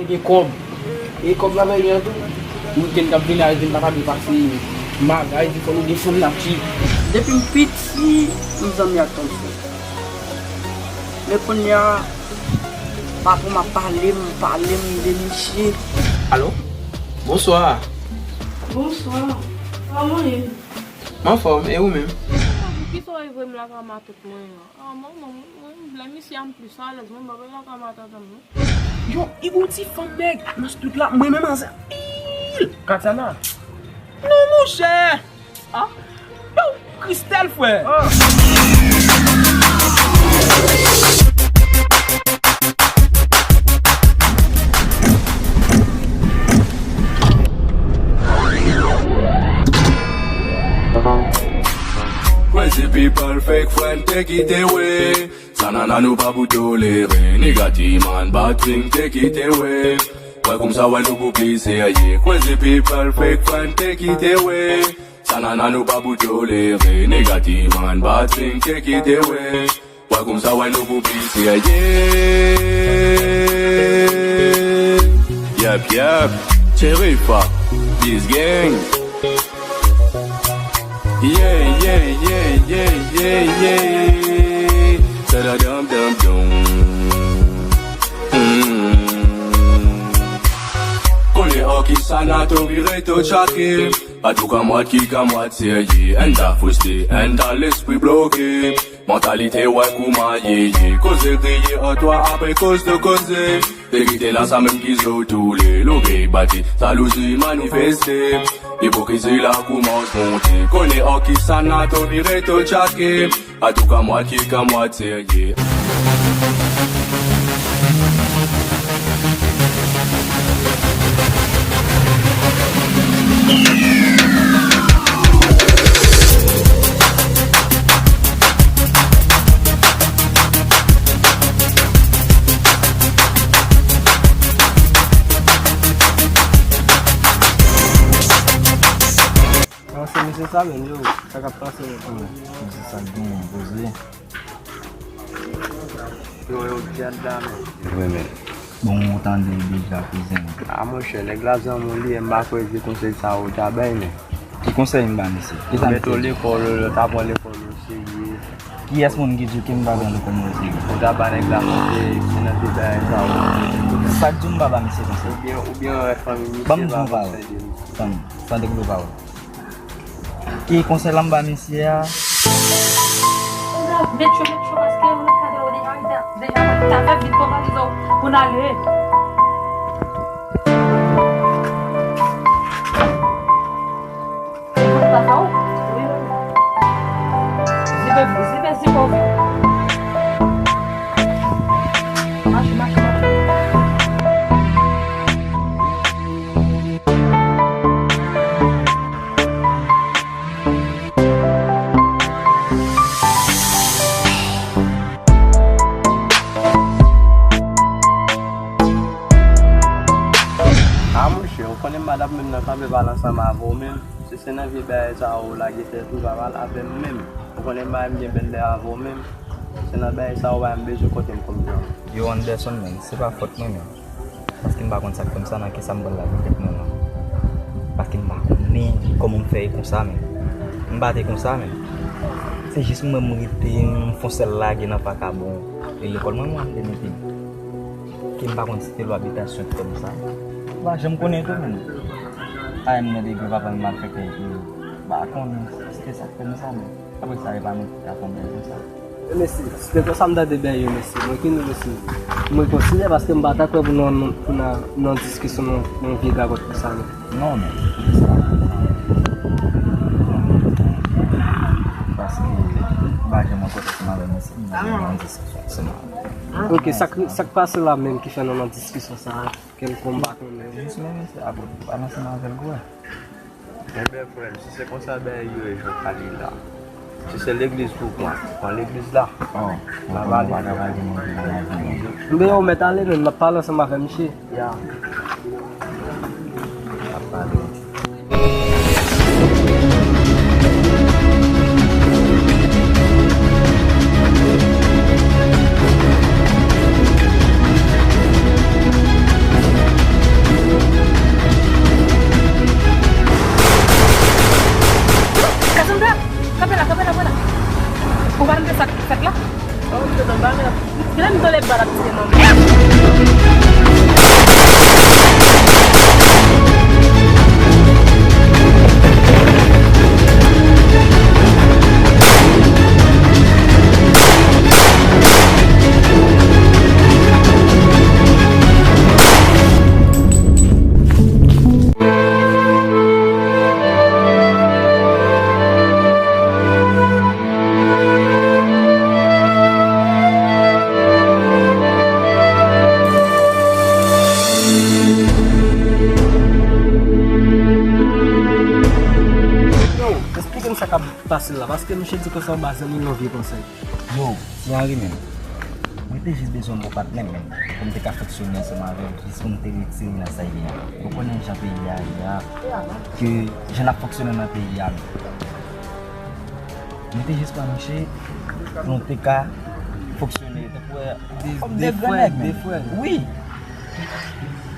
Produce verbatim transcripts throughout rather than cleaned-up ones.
E kòb. E kòb la nan men an tou. Wikenn k ap vini a, vin pa ta dwe pase bagay, di fò nou gen fanm n ap tchip. Depi m piti, m zanmi ak Thompson. Men kounye a, patwon m ap pale m, pale m de misye. Alo? Bonswa. Bonswa. Kòman w ye? M anfòm, e ou menm? Poukisa w voye m lakay matant mwen an? Ah, manman, mwen, mwen vle misye a m plis alèz, mwen pa vle lakay matant an non. Yo, e gon ti fanm nèg nan street la, mwen menm anzè anpil. Katana. Non, monchè. Ah, yo, Christelle, frè. Ah. Crazy people, fake friend, take it away. Sa nana nou pa pou tolere. Nigga, T-Man, bad thing, take it away. Wè koumsa, wè nou pou pli serye. Crazy people, fake friend, take it away. Sa nana nou pa pou tolere. Nigga, T-Man, bad thing, take it away. Wè koumsa, wè nou pou pli serye. Yep, yep. Cherifa, this gang. Yeah, yeah, yeah, yeah, yeah, yeah. Tadadam, dam, dum. Mm. Konnen an ki sa n a tou vire tou tchake. Pa tou kamwad ki kamwad serye. N ta frustre, n ta lespri bloke. Mantalite wè kouman ye ye. Koze kriye antwa apre koz de koze. Verite la sa menm ki zo toule. Logey bate, jalouzi manifeste. Ipokrizi la koumanse monte. Konnen an ki sa n a tou vire tou tchake. Atouka mwa ki kan mwa serye. An, se mesye sa menm, yo, sa k ap pase menm? Mesye sa k genyen, poze. Yo, yo, byen dame. Vre, men. Bon, ou tande deja, kouzen. A, monchè, nèg la zanmi w li ye, m pa kwè vye konsèy sa yo ta bay, men. Ki konsèy m ba misye? Ki sa m te di? Ou mete w lekòl, ou ta pran lekòl ou serye. Kiyès moun ki di w ke m pa pran lekòl mwen serye? Ou ta ba nèg la konsèy, se nan de bagay sa yo. Sa k di w m pa ba misye konsèy? Oubyen, oubyen, wè, fanmi misye pa konsèy de misye. Ban m di w pawòl. Tann, tann de gwo pawòl. Ki konsèy la m ba misye a? Met cho, met cho, paske yon lòt kadè w deja, deja, deja, ta fè vit konsa, pou n ale. Zipe, zipe, zipe w. Mache, mache, mache. A, monchè, ou konnen m pa t ap menm nan kanpe pale ansanm avè w menm. Si se nan vye bagay sa yo w lage tèt ou, pa pale avè m menm. Ou konnen m pa renmen gen bèl lè avè w menm. Se nan bagay sa yo w pa renmen bezwen konte m kòm zanmi. Yo, Anderson, menm, se pa fòt mwen menm. Paske m pa konn sa k fè m sa, nan kisa m pral lage tèt mwen lan. Paske m pa konnen kòman m fè e konsa, men. M pa te konsa, men. Se jis mwen, m rete, m fè yon sèl lage nan vakabon. E lekòl mwen, mwen, m te mete. Ke m pa konn si se lwa bitasyon ki fè m sa. M pa janm konnen tou, men. A, m nan degre papa m malfektè epi m pa konnen si se sa k fè m sa, men. Apre sa, e pa nou ki ka konn bagay konsa. Mesye, se konsa m tande bagay yo, mesye. Mwen ki nou, mesye. Mwen konsidere paske m pa ta kwè pou nou, nou, pou nan, nan diskisyon, nan, nan vye gagòt konsa, non. Non, men. Paske, m pa janm rankontre ansanm avè misye, m nan diskisyon, se mal. Ok, sa k, sa k pase la menm ki fè nou nan diskisyon sa a? Kèlkonk m pa konnen. Jis men, mesye, apre, pa nan ansanm avè l, kwè. Enben, frè m, si se konsa bagay yo ye jan k ale la, si se legliz pou w pran, pran legliz la. Oh, m pa pale. Enben, ou mèt ale, men m ap pale ansanm avè misye. Ya. M ap pale. Menm dole bal ap tire non. Yo, eksplike m sa k ap pase la, paske misye di konsa, yon ba zanmi l yon vye konsèy. Yo, ti Henry menm. Mwen te jis bezwen yon bon patnè menm, pou m te ka fonksyone ansanm avè l, jis pou m te retire nan sa l ye a. Ou konnen jan peyi a ye a, ke jan n ap fonksyone nan peyi a menm. Mwen te jis pran mouche pou nou te ka fonksyone tankou kòm de gran nèg menm. Wi.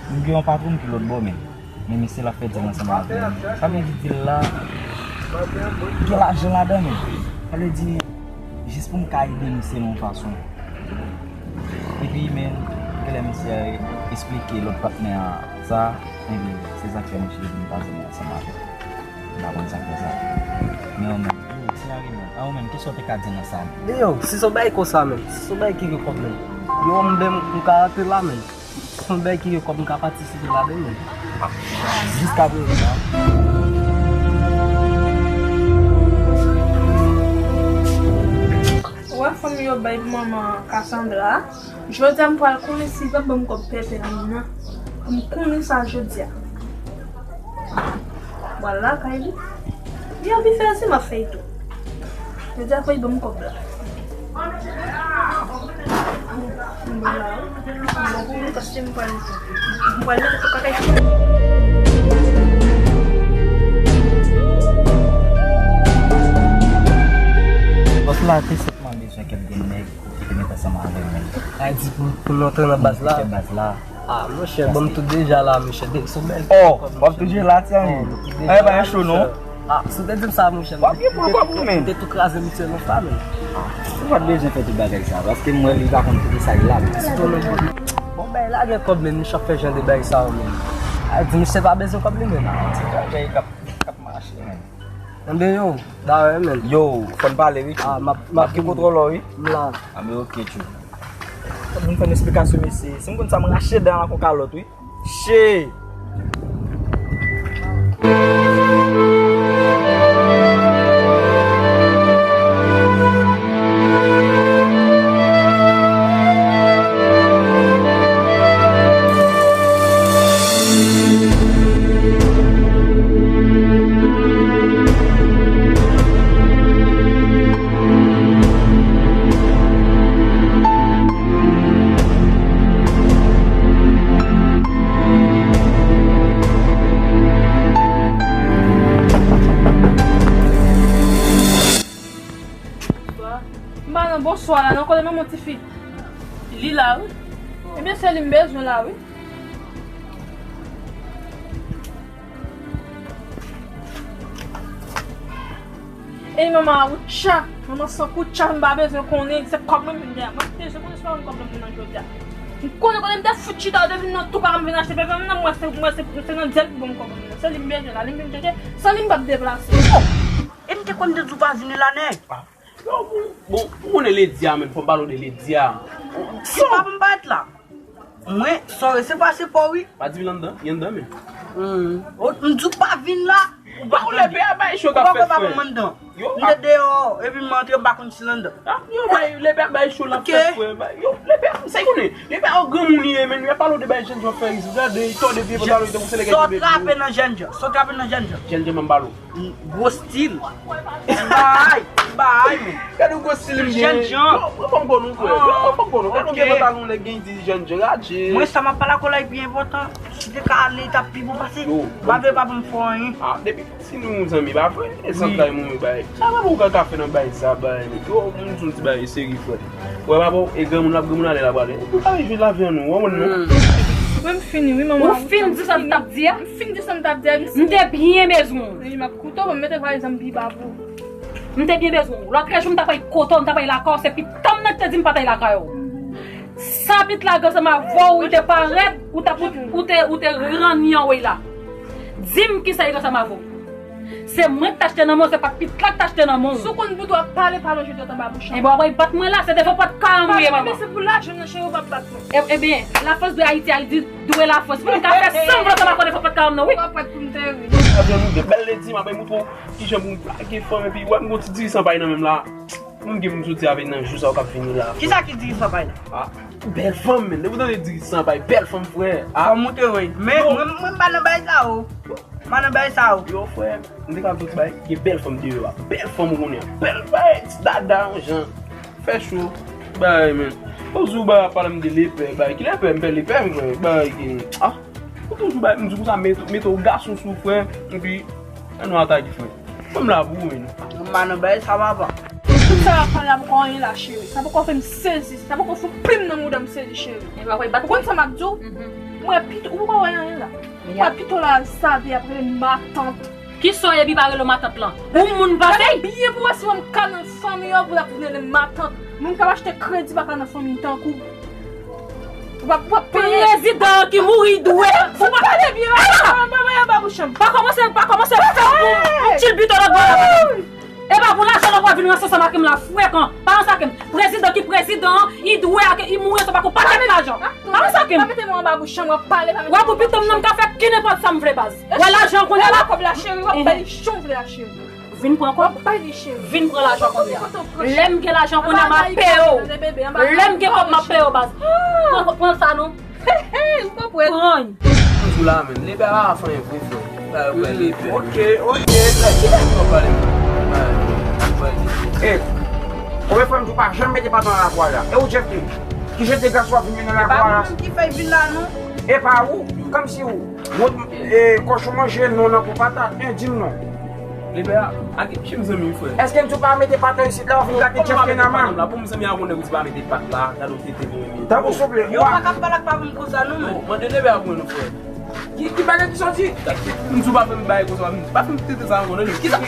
M gen yon patwon ki lòt bò menm. Men misye l ap fè djòb ansanm avè m. Sa m vin di l la, gen lajan ladan menm. Sa vle di, jis pou m ka ede misye nan yon fason. Epi men, genlè misye esplike lòt patnè a sa, enben, se sa k fè misye vin pase ansanm avè m. M pa konn sa k fè sa. Men ou menm, yo, ti Henry menm, a ou menm, kisa w te ka di nan sa menm? Yo, si se yon bagay konsa menm, si se yon bagay ki gen kòb menm, yo, m, m ka rantre la menm. Yon bagay ki gen kòb m ka patisipe ladan l menm. Jiskaprezan. Ou wè fanm yo bay pou manman Cassandra a? Jodi a m pral konnen si l pral ban m kòb pèpè li nan. Pou m konnen sa jodi a. Pral lakay li. Li anvi fè ansanm ap fè tou. Jodi a fò li ban m kòb la. M pral la wi. M pral, m pral mete tou kakay. Bòs la te sèlman bezwen kèk grenn nèg ki te met ansanm avè l menm. A di pou, pou nou antre nan baz la. Pou nou fè baz la. Ah, monchè, bon, m tou deja la, monchè. De, sou bèl. Oh, w ap tou deja la, ti Henry? Oh, m tou deja la, monchè. Ah, si w te di m sa, monchè, m te, m te, m te tou kraze misye nan sa, men. Ou pa t bezwen fè tout bagay sa, paske m wè li pa konn kote sa ye la, men. Bon, bagay la gen kòb, men, misye ap fè jan de bagay sa yo, men. A di misye pa bezwen kòb li, men. Se bagay k ap, k ap mache, men. Enben, yo, dayè, men. Yo, fò n pale, wi, tchou. Ah, m ap, m ap gen kontwòl ou, wi. M la. Ah, men ok, tchou. Fò m fè n esplikasyon, mesye. Si m konn sa, m rache dan an kon kalòt, wi. Che! M pa nan bonswa la non, kote manman tifi? Li la wi. Ebyen se li m bezwen la wi. Ey manman a wout cha, manman san kout cha, m pa bezwen konnen, se kòb mwen m vin dèyè. Mwen te bezwen konnen si pa mwen kòb la m vin nan jodi a. M konnen kote m te fout chita, w te vin nan tou kaka m vin achte pepe m nan, mwen se, mwen se, se nan dyèl pou bon m kòb mwen nan. Se li m bezwen la, li m vin chèche, san li m p ap deplase. E m te konn te di w pa vini la nèg. Yo, bon, bon, ou konnen Lady a menm, fò m pale w de Lady a. Se pa pou m parèt la. Mwen, sa w resevwa se pa w wi. Pa di vin anndan, li anndan men. Hmm. O, m di w pa vin la. Ou pa konnen. Lè pè a bay cho k ap fèt frè. M te deyò, epi m antre, m pa konn si l anndan. Ah, yo bay, lè pè a bay cho l ap fèt frè. Yo, lè pè a, sa y konnen. Lè pè a yon granmoun li ye, men, y ap pale w de bay jènjan fè risk. Gade, tò de pye pantalon, tankou se lè gen de pye. Sa w trape nan jènjan, sa w trape nan jènjan. Jènjan m pale w. Gwo stil. Ti bagay, ti bagay, men. Gade yon gwo stil m gen. Jènjan. Yo, mwen pa m konn ou, frè. Yo, mwen pa m konn ou. Gade yon byen pantalon lè gen di jènjan, gade. Mwen sa m ap pale ak ou la, li pi enpòtan. Si te ka ale, li t ap pi bon pase. Yo, m pa vle pa pou m fè anyen. Ah, depi si nou zanmi, pa vre? E zantray mwen, bay. Sa pa pou ka fè nan bay sa, bay. Yo, moun di yon ti bay seri, frè. Wè, papa, e granmoun l ap granmoun ale l ap ale. Epi pa rive lave an nou, w ap wè non. Mwen m fini, wi, manman. Ou fin di sa m t ap di a? M fin di sa m t ap di a, m te byen bezwen w. Wi, m ap koute w, m mete valiz la m pi ba pou ou. M te byen bezwen w. Lòt jou m t ap al kote w, m t ap al lakay w, se pitit mwen ki te di m pa t al lakay ou. Sa pit la gen ansanm avè w, ou te parèt, ou t ap, ou te, ou te ranni anwey la. Di m kisa li gen ansanm avè w. Se mwen k t achte nan men w, se pa pit la k t achte nan men w. Si w konn bout w ap pale, pa lonje dwèt anba bouch lan. Ebyen, w ap bat mwen la, se devan pòt kay an m ye, manman. Se pou lajan m nan, cheri, w p ap bat mwen. E, ebyen, Lafrans dwe Ayiti, Ayiti dwe Lafrans. Pou m ka fè sanblan sa m ap fè devan pòt kay an m nan, wi. W ap prèt pou m te ri. Lajan nou gen bèl ledi, m ap moutre w kijan pou m lage fanm, epi w wè m gon ti diri san pay nan men m la. Moun ki m soti avè nan jou sa yo k ap vini la. Kisa ki diri san pay la? Ah, bèl fanm, men. Depi w tande diri san pay, bèl fanm, frè. Ah. Fanm ou te wè. Men, mwen, mwen m pa nan bagay sa yo. M pa nan bagay sa yo. Yo, frè, m te ka soti bay, gen bèl fanm deyò a. Bèl fanm ou konnen an. Bèl, bay, ti dada, yon jan. Fè cho. Bay, men. Ou di w bay ap pale m de lepè, bay. Ki lepè? M pè lepè, m, bay, gen, ah. Ou toujou bay, m di w konsa, mete, mete w gason sou, frè. Epi, ann nou atake, frè. Fanm la pou ou menm. Mwen pa nan bagay sa, papa. Tout sa w ap pale la poko anyen la, cheri. Sa poko fè m sezi. Sa poko fout plim nan mouda m sezi, cheri. Ou konn sa m ap di w? Mwen pito, ou poko wè anyen la. Mwen pito la al save ap rele matant. Kisa w ye epi pa rele w matant lan? Ou moun pase? Gade byen pou wè si w ka nan fanmi yo pou l ap vin rele m matant. Moun k ap achte kredi pa ka nan fanmi tankou w. Ou p ap, ou p ap peye. Prezidan ki mouri dwe. Ou pa pale byen, ah! Pa, pa, pa, pa, pa, bouch mwen. Pa kòmanse, pa kòmanse fè yon tilbito lòt bò la. E pa pou lajan nan pou vin ranse ansanm ak m la frekan. Pa ranse ak m. Prezidan ki prezidan an, li dwe ak, li mouri ansanm ak yon pakèt lajan. Pa ranse ak m. Pa mete men anba bouch mwen, w ap pale, pa mete men anba bouch mwen. Wè pou pitit mwen, m ka fè ki nenpòt sa m vle, baz. Wè lajan kounye a la. Wè kòb la, cheri, w ap bay li jan w vle a, cheri. Vin pran kòb. W ap bay li, cheri. Vin pran lajan kounye a. Lè m gen lajan kounye a, m ap peye w. Lè m gen kòb, m ap peye w, baz. Pran, pran sa non. M konprann. Pran. M di w la menm, lepè a pa fè vre frè. Ba yo pran lepè. Ok, ok. Ki bagay w pale? E, konbyen fwa m di w pa janm mete paton nan lakou a la? E ou Jeff King? Ki jete gras w ap vin nan lakou a la? E pa ou menm ki fè l vin la non. E pa ou? Kòmsi ou, ou, e, kòchon manje non nan po patat, en, di m non. Lepè a, a gen chim zanmi frè. Èske m di w pa mete paton isit la, w vin gate Jeff King nan men m? Pou m zanmi a konnen ou di pa mete pat la, gade w tete mwen. Tanpri souple. Yo pa ka pale ak pa moun konsa non men. Mande lepè a pou mwen non frè. Ki, ki bagay ki soti? M di w pa fè m bagay konsa, pa fè m tete sa ankò non. Kisa?